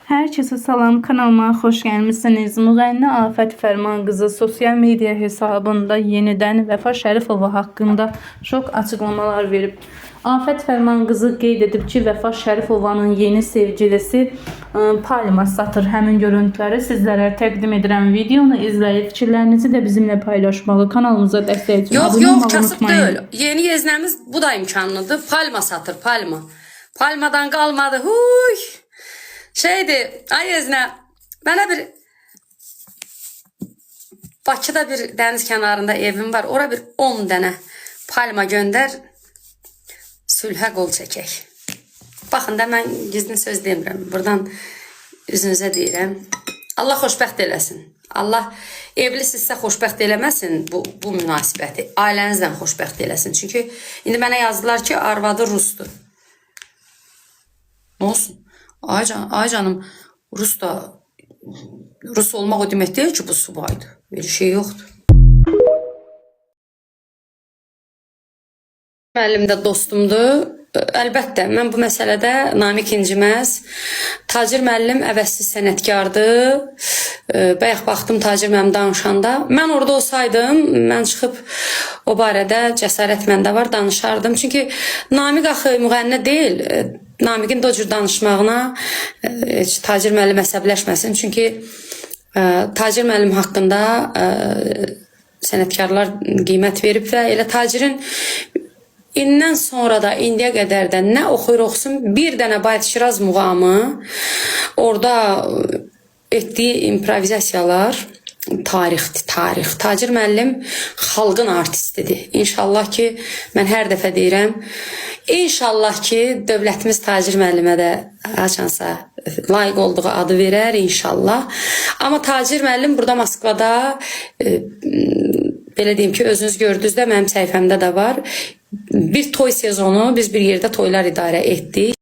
Herkese salam, kanalıma hoş gelmişsiniz. Müğənni Afət Fərman qızı sosyal medya hesabında yeniden Vəfa Şərifova haqqında şok açıqlamalar verib. Afət Fərman qızı qeyd edib ki, Vəfa Şərifovanın yeni sevgilisi palma satır. Həmin görüntüləri sizlərə təqdim edirəm. Videonu izləyib fikirlərinizi də bizimlə paylaşmağı, kanalımıza dəstək üçün Yox, abunə yox, olmağı kasıb unutmayın. deyil. Yeni yeznəmiz bu da imkanlıdır. Palma satır, palma. Palmadan qalmadı. Huy. Şeydi, ay yeznə, mənə bir Bakıda bir dəniz kənarında evim var. Ora bir 10 dənə palma göndər. Sülhə qol çəkək. Baxın da mən gizlin söz demirəm. Buradan üzünüzə deyirəm. Allah xoşbəxt eləsin. Allah evlisinizsə xoşbəxt eləməsin bu münasibəti. Ailənizlə xoşbəxt eləsin. Çünki indi mənə yazdılar ki, arvadı rusdur. Nə olsun? Ay, can, ay canım, Rus da Rus olmaq o demək deyil ki, bu subaydır. Belə şey yoxdur. Müəllim də dostumdur. Əlbəttə, mən bu məsələdə Namiq inciməz. Tacir müəllim əvəzsiz sənətkardır. Bayaq baxdım Tacir müəllim danışanda. Mən orada olsaydım, mən çıxıb o barədə cəsarət məndə var, danışardım. Çünki Namiq axı müğənni deyil. Namiqin də o cür danışmağına heç Tacir müəllim əsəbləşməsin. Çünki Tacir müəllim haqqında sənətkarlar qiymət verib və elə Tacirin İndən sonra da indiyə qədər də nə oxuyur oxusun bir dənə Bayat Şiraz muğamı orada etdiyi improvizasiyalar tarixdir, tarix. Tacir müəllim xalqın artistidir. İnşallah ki, mən hər dəfə deyirəm, inşallah ki, dövlətimiz Tacir müəllimə də haçansa layiq olduğu adı verər inşallah. Amma Tacir müəllim burada Moskvada belə deyim ki, özünüz gördünüz də mənim səhifəmdə də var. Bir toy sezonu biz bir yerdə toylar idarə etdik.